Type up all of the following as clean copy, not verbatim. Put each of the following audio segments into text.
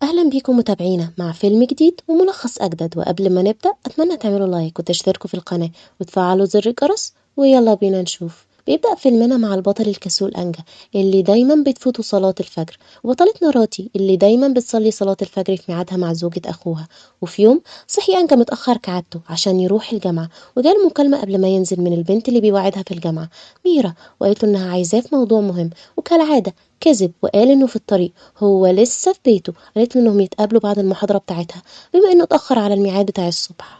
أهلا بيكم متابعينا مع فيلم جديد وملخص أجدد. وقبل ما نبدأ أتمنى تعملوا لايك وتشتركوا في القناة وتفعلوا زر الجرس، ويلا بينا نشوف. بيبدأ فيلمنا مع البطل الكسول أنجا اللي دايما بتفوته صلاة الفجر، وبطلتنا راتي اللي دايما بتصلي صلاة الفجر في ميعادها مع زوجة أخوها. وفي يوم صحي أنجا متأخر كعادته عشان يروح الجامعة، وجاله مكالمة قبل ما ينزل من البنت اللي بيوعدها في الجامعة ميرا، وقالت له إنها عايزاه في موضوع مهم، وكالعادة كذب وقال إنه في الطريق، هو لسه في بيته. قالت له إنهم يتقابلوا بعد المحاضرة بتاعتها بما إنه اتأخر على الميعاد بتاع الصبح.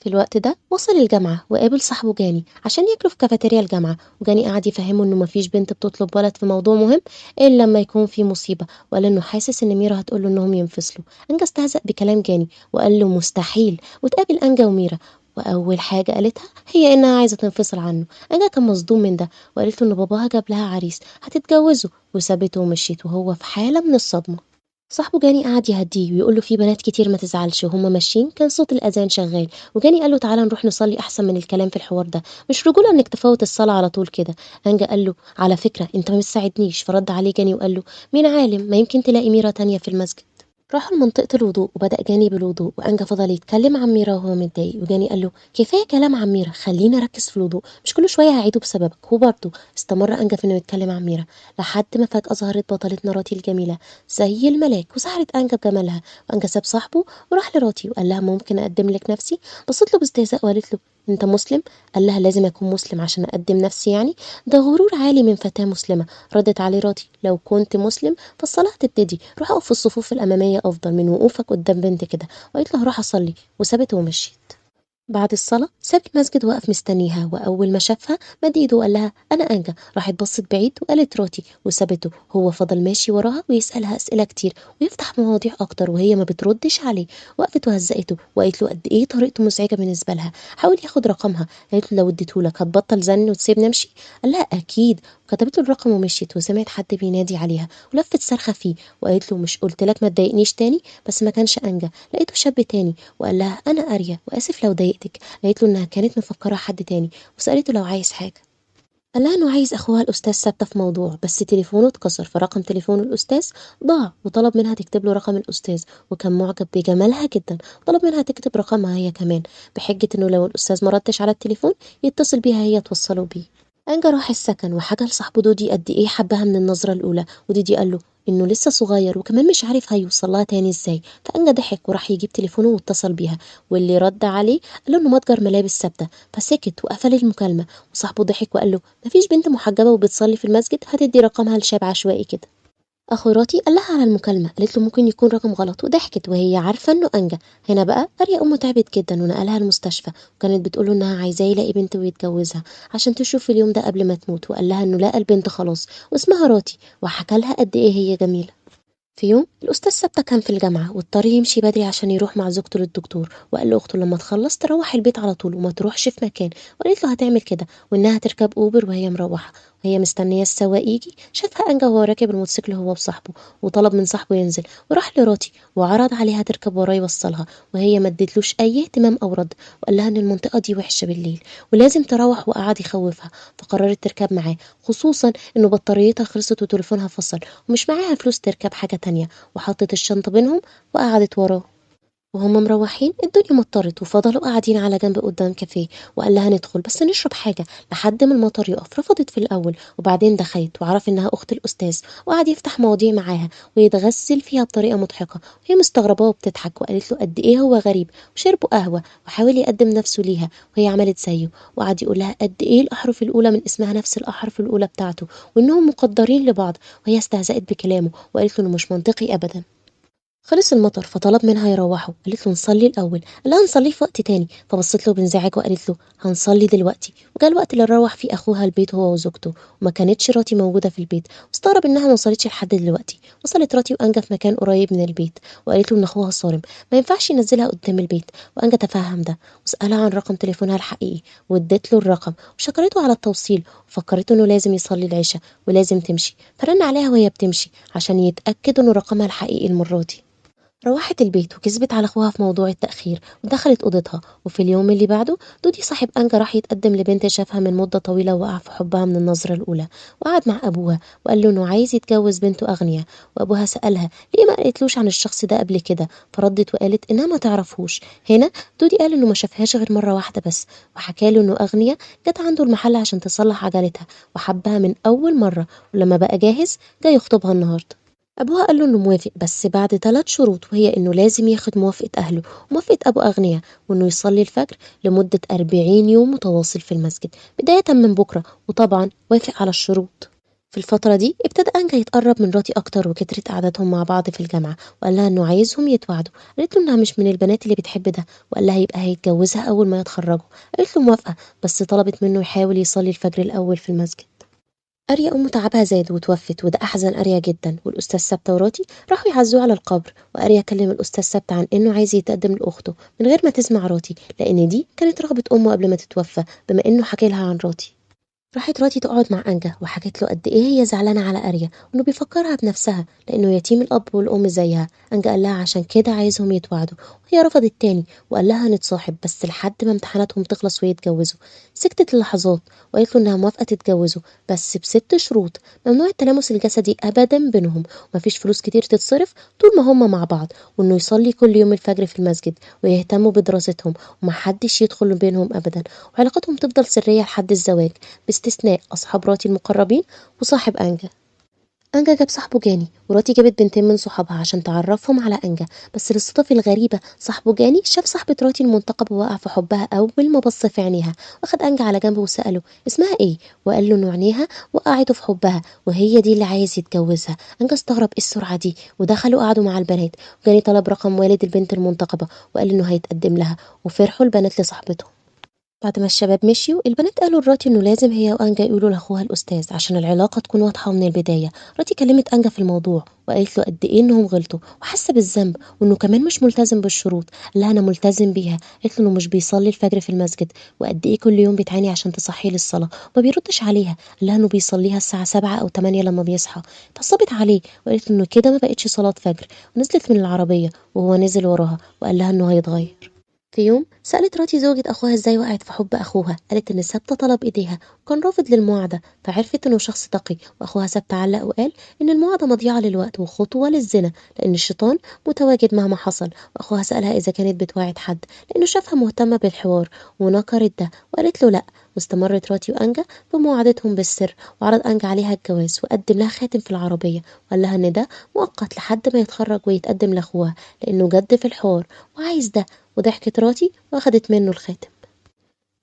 في الوقت ده وصل الجامعة وقابل صاحبه جاني عشان ياكلوا في كافيتيريا الجامعة، وجاني قعد يفهمه إنه مفيش بنت بتطلب ولد في موضوع مهم إلا لما يكون في مصيبة، وقال إنه حاسس إن ميرا هتقول له إنهم ينفصلوا. أنجا استهزأ بكلام جاني وقال له مستحيل. وتقابل أنجا وميرا، وأول حاجة قالتها هي إنها عايزة تنفصل عنه. أنجا كان مصدوم من ده، وقالت له إن باباها جاب لها عريس هتتجوزه، وسابته ومشيت وهو في حالة من الصدمة. صاحبه جاني قعد يهديه ويقول له في بنات كتير ما تزعلش. وهما ماشيين كان صوت الأذان شغال، وجاني قال له تعالى نروح نصلي أحسن من الكلام في الحوار ده، مش رجولة إنك تفوت الصلاة على طول كده. أنجا قال له على فكرة أنت ما بتساعدنيش. فرد عليه جاني وقال له مين عالم، ما يمكن تلاقي ميرا تانية في المسجد. راحوا لمنطقة الوضوء وبدأ جاني بالوضوء، وأنجا فضل يتكلم عن ميرا وهو متضايق. وجاني قال له كفاية كلام عن ميرا، خلينا أركز في الوضوء، مش كل شوية هعيده بسببك. وبرضه استمر أنجا في إنه يتكلم عن ميرا لحد ما فجأة ظهرت بطلتنا راتي الجميلة زي الملاك، وسحرت أنجا بجمالها. وأنجا ساب صاحبه وراح لراتي وقال لها ممكن أقدم لك نفسي؟ بصت له باستهزاء وقالت له أنت مسلم؟ قال لها لازم أكون مسلم عشان أقدم نفسي يعني؟ ده غرور عالي من فتاة مسلمة. ردت عليه راتي لو كنت مسلم فالصلاة هتبتدي، روح أقف في الصفوف الأمامية أفضل من وقوفك قدام بنت كده. وقالت له هروح أصلي، وسابته ومشيت. بعد الصلاة ساب المسجد وقف مستنيها، وأول ما شافها مد إيده وقال لها أنا أنجا. راحت بصت بعيد وقالت راتي وسابته. هو فضل ماشي وراها ويسألها أسئلة كتير ويفتح مواضيع أكتر، وهي ما بتردش عليه. وقفت وهزقته وقالت له قد إيه طريقته مزعجة بالنسبة لها. حاول ياخد رقمها، قالت له لو اديتهولك هتبطل زن وتسيبني أمشي؟ قال لها أكيد. وكتبت له الرقم ومشيت، وسمعت حد بينادي عليها ولفت صرخة فيه وقالت له مش قلت لك ما تضايقنيش تاني؟ بس ما كانش أنجا، لقيته شاب تاني وقال لها أنا أريا وآسف لو ضايقتك. قالت له إنها كانت مفكرة حد تاني، وسألته لو عايز حاجة. قال لها إنه عايز أخوها الأستاذ ثابتة في موضوع، بس تليفونه اتكسر فرقم تليفون الأستاذ ضاع، وطلب منها تكتب له رقم الأستاذ، وكان معجب بجمالها جدا، طلب منها تكتب رقمها هي كمان بحجة إنه لو الأستاذ ما ردش على التليفون يتصل بيها هي توصله بيه. أنجا راح السكن وحكى لصاحبه دودي قد إيه حبها من النظرة الأولى، ودودي قال له إنه لسه صغير وكمان مش عارف هيوصل لها تاني إزاي. فأنجا ضحك وراح يجيب تليفونه واتصل بيها، واللي رد عليه قال له إنه متجر ملابس ثابتة، فسكت وقفل المكالمة. وصاحبه ضحك وقال له مفيش بنت محجبة وبتصلي في المسجد هتدي رقمها لشاب عشوائي كده. أخو راتي قال لها على المكالمة، قالت له ممكن يكون رقم غلط، وضحكت وهي عارفة إنه أنجا. هنا بقى أريا أمه تعبت جدا ونقلها المستشفى، وكانت بتقوله إنها عايزاه يلاقي بنت ويتجوزها عشان تشوف اليوم ده قبل ما تموت، وقال لها إنه لقى البنت خلاص واسمها راتي، وحكى لها قد إيه هي جميلة. في يوم الأستاذ ثابتة كان في الجامعة واضطر يمشي بدري عشان يروح مع زوجته للدكتور، وقال لأخته لما تخلص تروح البيت على طول وما تروحش في مكان، وقالت له هتعمل كده وإنها تركب أوبر وهي مروحة. وهي مستنية السواق يجي شافها أنجا وهو راكب الموتوسيكل هو وصاحبه، وطلب من صاحبه ينزل وراح لراتي وعرض عليها تركب وراه يوصلها، وهي ما ادتلوش أي اهتمام أو رد، وقال لها إن المنطقة دي وحشة بالليل ولازم تروح، وقعد يخوفها. فقررت تركب معاه، خصوصا إنه بطاريتها خلصت وتليفونها فصل ومش معاها فلوس تركب حاجة تانية، وحطت الشنطة بينهم وقعدت وراه. وهم مروحين الدنيا مطرت، وفضلوا قاعدين على جنب قدام كافيه، وقال لها ندخل بس نشرب حاجة لحد ما المطر يقف. رفضت في الأول وبعدين دخلت، وعرف إنها أخت الأستاذ، وقعد يفتح مواضيع معاها ويتغسل فيها بطريقة مضحكة، وهي مستغربة وبتضحك، وقالت له قد إيه هو غريب. وشربوا قهوة وحاول يقدم نفسه ليها، وهي عملت زيه، وقعد يقول لها قد إيه الأحرف الأولى من اسمها نفس الأحرف الأولى بتاعته، وإنهم مقدرين لبعض، وهي استهزأت بكلامه وقالت له إنه مش منطقي أبدا. خلص المطر فطلب منها يروحوا، قالت له نصلي الأول، قال لها نصلي في وقت تاني، فبصت له بانزعاج وقالت له هنصلي دلوقتي. وجاء الوقت اللي روح فيه أخوها البيت هو وزوجته، وما كانتش راتي موجودة في البيت، واستغرب إنها ما وصلتش لحد دلوقتي. وصلت راتي وأنجا في مكان قريب من البيت، وقالت له إن أخوها صارم ما ينفعش ينزلها قدام البيت، وأنجا تفهم ده وسألها عن رقم تليفونها الحقيقي، وادت له الرقم وشكرته على التوصيل، وفكرته إنه لازم يصلي العشاء ولازم تمشي. فرن عليها وهي بتمشي عشان يتأكد إنه رقمها الحقيقي المرة دي. روحت البيت وكذبت على أخوها في موضوع التأخير ودخلت أوضتها. وفي اليوم اللي بعده دودي صاحب أنجا راح يتقدم لبنت شافها من مدة طويلة ووقع في حبها من النظرة الأولى، وقعد مع أبوها وقال له إنه عايز يتجوز بنته أغنية. وأبوها سألها ليه ما قالتلوش عن الشخص ده قبل كده، فردت وقالت إنها ما تعرفوش. هنا دودي قال إنه ما شافهاش غير مرة واحدة بس، وحكى له إنه أغنية جت عنده المحل عشان تصلح عجلتها وحبها من أول مرة، ولما بقى جاهز جاي يخطبها النهاردة. أبوها قال له إنه موافق بس بعد 3 شروط، وهي إنه لازم ياخد موافقة أهله وموافقة أبو أغنية، وإنه يصلي الفجر لمدة 40 يوم متواصل في المسجد بداية من بكرة، وطبعا وافق على الشروط. في الفترة دي ابتدى أنجا يتقرب من راتي أكتر، وكترت قعدتهم مع بعض في الجامعة، وقال لها إنه عايزهم يتوعدوا. قالت له إنها مش من البنات اللي بتحب ده، وقال لها يبقى هيتجوزها أول ما يتخرجوا. قالت له موافقة، بس طلبت منه يحاول يصلي الفجر الأول في المسجد. أريا أم تعبها زاد وتوفت، وده أحزن أريا جدا. والأستاذ سبتة وراتي راحوا يعزوه على القبر، وأريا كلم الأستاذ سبتة عن إنه عايز يتقدم لأخته من غير ما تسمع راتي، لأن دي كانت رغبة أمه قبل ما تتوفى، بما إنه حكي لها عن راتي. راحت راتي تقعد مع أنجا وحكت له قد إيه هي زعلانة على أريا وإنه بيفكرها بنفسها لأنه يتيم الأب والأم زيها. أنجا قال لها عشان كده عايزهم يتوعدوا، وهي رفضت تاني وقال لها نتصاحب بس لحد ما امتحاناتهم تخلص ويتجوزوا. سكتت للحظات وقالت له إنها موافقة تتجوزوا بس ب6 شروط: ممنوع التلامس الجسدي أبدا بينهم، ومفيش فلوس كتير تتصرف طول ما هما مع بعض، وإنه يصلي كل يوم الفجر في المسجد ويهتموا بدراستهم ومحدش يدخل بينهم أبدا، وعلاقتهم تفضل سرية لحد الزواج باستثناء أصحاب راتي المقربين وصاحب أنجا. أنجا جاب صاحبه جاني، وراتي جابت بنتين من صحابها عشان تعرفهم على أنجا، بس للصدف الغريبة صاحبه جاني شاف صاحبة راتي المنتقبة ووقع في حبها أول ما بص في عينيها، واخد أنجا على جنبه وسأله اسمها إيه، وقال له إنه عينيها وقعته في حبها وهي دي اللي عايز يتجوزها. أنجا استغرب إيه السرعة دي، ودخلوا قعدوا مع البنات، وجاني طلب رقم والد البنت المنتقبة وقال إنه هيتقدم لها، وفرحوا البنات لصاحبتهم. بعد ما الشباب مشيوا البنات قالوا لراتي إنه لازم هي وأنجا يقولوا لأخوها الأستاذ عشان العلاقة تكون واضحة من البداية. راتي كلمت أنجا في الموضوع وقالت له قد إيه إنهم غلطوا وحاسة بالذنب وإنه كمان مش ملتزم بالشروط. قال لها أنا ملتزم بيها. قالت له إنه مش بيصلي الفجر في المسجد وقد إيه كل يوم بتعاني عشان تصحيه للصلاة وما بيردش عليها. قال لها إنه بيصليها الساعة 7 أو 8 لما بيصحى. اتعصبت عليه وقالت له إنه كده ما بقتش صلاة فجر، ونزلت من العربية وهو نزل وراها وقال لها إنه هيتغير. في يوم سألت راتي زوجة أخوها إزاي وقعت في حب أخوها، قالت إن سبتة طلب إيديها وكان رافض للمواعدة، فعرفت إنه شخص تقي. وأخوها سبتة علق وقال إن المواعدة مضيعة للوقت وخطوة للزنا لأن الشيطان متواجد مهما حصل. وأخوها سألها إذا كانت بتواعد حد لأنه شافها مهتمة بالحوار ونكرت ده وقالت له لأ. واستمرت راتي وأنجا بمواعدتهم بالسر، وعرض أنجا عليها الجواز وقدم لها خاتم في العربية وقال لها إن ده مؤقت لحد ما يتخرج ويتقدم لأخوها لأنه جد في الحوار وعايز ده. وضحكت راتي وأخدت منه الخاتم.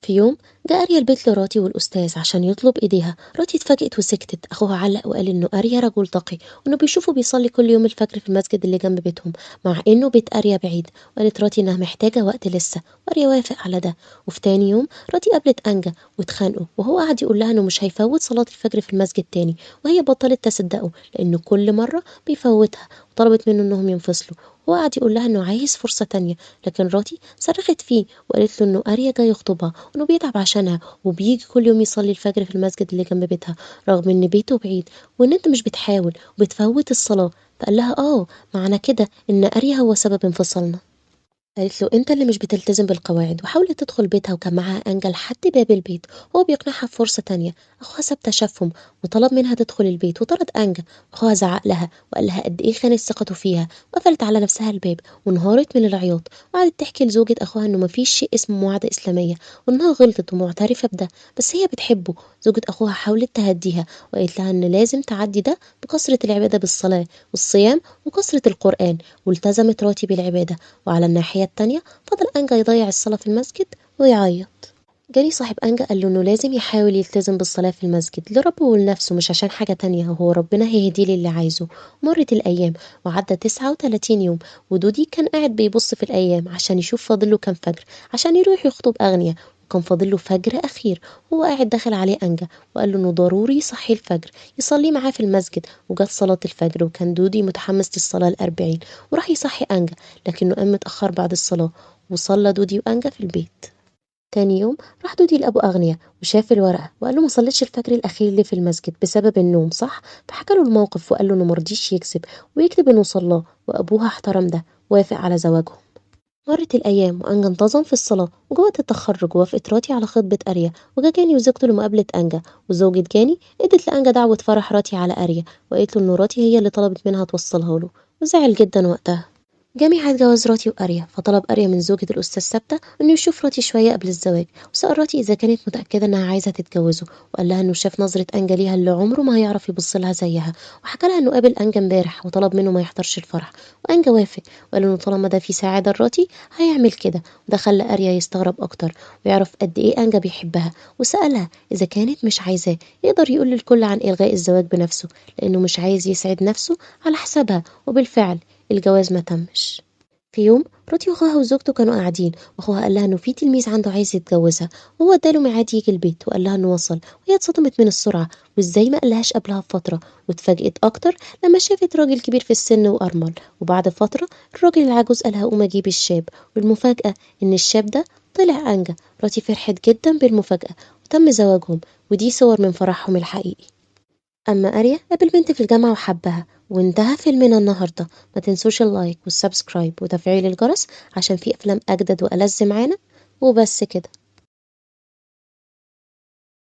في يوم جاء أريا البيت لراتي والأستاذ عشان يطلب إيديها. راتي اتفاجئت وسكتت. أخوها علق وقال إنه أريا رجل تقي وإنه بيشوفه بيصلي كل يوم الفجر في المسجد اللي جنب بيتهم مع إنه بيت أريا بعيد. وقالت راتي إنها محتاجة وقت لسه، وأريا وافق على ده. وفي تاني يوم راتي قابلت أنجا واتخانقوا، وهو قعد يقول لها إنه مش هيفوت صلاة الفجر في المسجد تاني، وهي بطلت تصدقه لأنه كل مرة بيفوتها، وطلبت منه إنهم ينفصلوا. هو قعد يقول لها إنه عايز فرصة تانية، لكن راتي صرخت فيه وقالت له إنه أريا جاي يخطبها وإنه بيتعب عشانها وبيجي كل يوم يصلي الفجر في المسجد اللي جنب بيتها رغم إن بيته بعيد وإن أنت مش بتحاول وبتفوت الصلاة. فقال لها آه معنى كده إن أريا هو سبب انفصالنا. قالت له أنت اللي مش بتلتزم بالقواعد، وحاولت تدخل بيتها وكان معاها أنجا لحد باب البيت وهو بيقنعها بفرصة تانية. أخوها سبتة شافهم وطلب منها تدخل البيت وطرد أنجا. أخوها زعق لها وقال لها قد إيه خانت ثقته فيها، وقفلت على نفسها الباب وانهارت من العياط، وقعدت تحكي لزوجة أخوها إنه مفيش شيء اسمه مواعدة إسلامية وإنها غلطت ومعترفة بده بس هي بتحبه. زوجة أخوها حاولت تهديها وقالت لها إن لازم تعدي ده بكثرة العبادة بالصلاة والصيام وكثرة القرآن، والتزمت راتي بالعبادة. وعلى الناحية التانية فضل أنجا يضيع الصلاة في المسجد ويعيط. جالي صاحب أنجا قال له إنه لازم يحاول يلتزم بالصلاة في المسجد لربه ولنفسه مش عشان حاجة تانية، وهو ربنا هيهديه للي عايزه. مرت الأيام وعدى 39 يوم، ودودي كان قاعد بيبص في الأيام عشان يشوف فاضله كام فجر عشان يروح يخطب أغنية، وكان فاضله فجر أخير. وهو قاعد داخل عليه أنجا وقال له إنه ضروري يصحي الفجر يصلي معاه في المسجد. وجت صلاة الفجر وكان دودي متحمس للصلاة 40 وراح يصحي أنجا، لكنه قام متأخر بعد الصلاة وصلى دودي وأنجا في البيت. تاني يوم راح دودي لأبو أغنية وشاف الورقة وقال له ما صليتش الفجر الأخير اللي في المسجد بسبب النوم صح؟ فحكى له الموقف وقال له إنه مرضيش يكذب ويكتب إنه صلاه، وأبوها احترم ده وافق على زواجهم. مرت الأيام وأنجا انتظم في الصلاة، وجه وقت التخرج ووافقت راتي على خطبة أريا، وجا جاني وزوجته لمقابلة أنجا، وزوجة جاني ادت لأنجا دعوة فرح راتي على أريا، وقالت له إن راتي هي اللي طلبت منها توصلها له، وزعل جدا وقتها. جه ميعاد جواز راتي وأريا، فطلب أريا من زوجة الأستاذ ثابتة إنه يشوف راتي شوية قبل الزواج، وسأل راتي إذا كانت متأكدة إنها عايزة تتجوزه، وقال لها إنه شاف نظرة أنجا ليها اللي عمره ما هيعرف يبص لها زيها، وحكى لها إنه قابل أنجا امبارح وطلب منه ما يحضرش الفرح، وأنجا وافق وقال إنه طالما ده في سعادة لراتي هيعمل كده، وده خلى أريا يستغرب أكتر ويعرف قد إيه أنجا بيحبها، وسألها إذا كانت مش عايزاه يقدر يقول للكل عن إلغاء الزواج بنفسه لأنه مش عايز يسعد نفسه على حسابها، وبالفعل الجواز ما تمش. في يوم راتي واخوها وزوجته كانوا قاعدين، واخوها قال لها انه في تلميذ عنده عايز يتجوزها، وهو اداله ميعاد يجي البيت وقال لها انه وصل، وهي اتصدمت من السرعه وازاي ما قالهاش قبلها بفتره، واتفاجئت اكتر لما شافت راجل كبير في السن وارمل. وبعد فتره الراجل العجوز قال هقوم اجيب الشاب، والمفاجاه ان الشاب ده طلع انجا. راتي فرحت جدا بالمفاجاه وتم زواجهم، ودي صور من فرحهم الحقيقي. أما أريا قابل بنت في الجامعة وحبها. وانتهى فيلمنا النهاردة. ما تنسوش ال like وال subscribe وتفعيل الجرس عشان في أفلام أجدد وألذ معانا. وبس كده.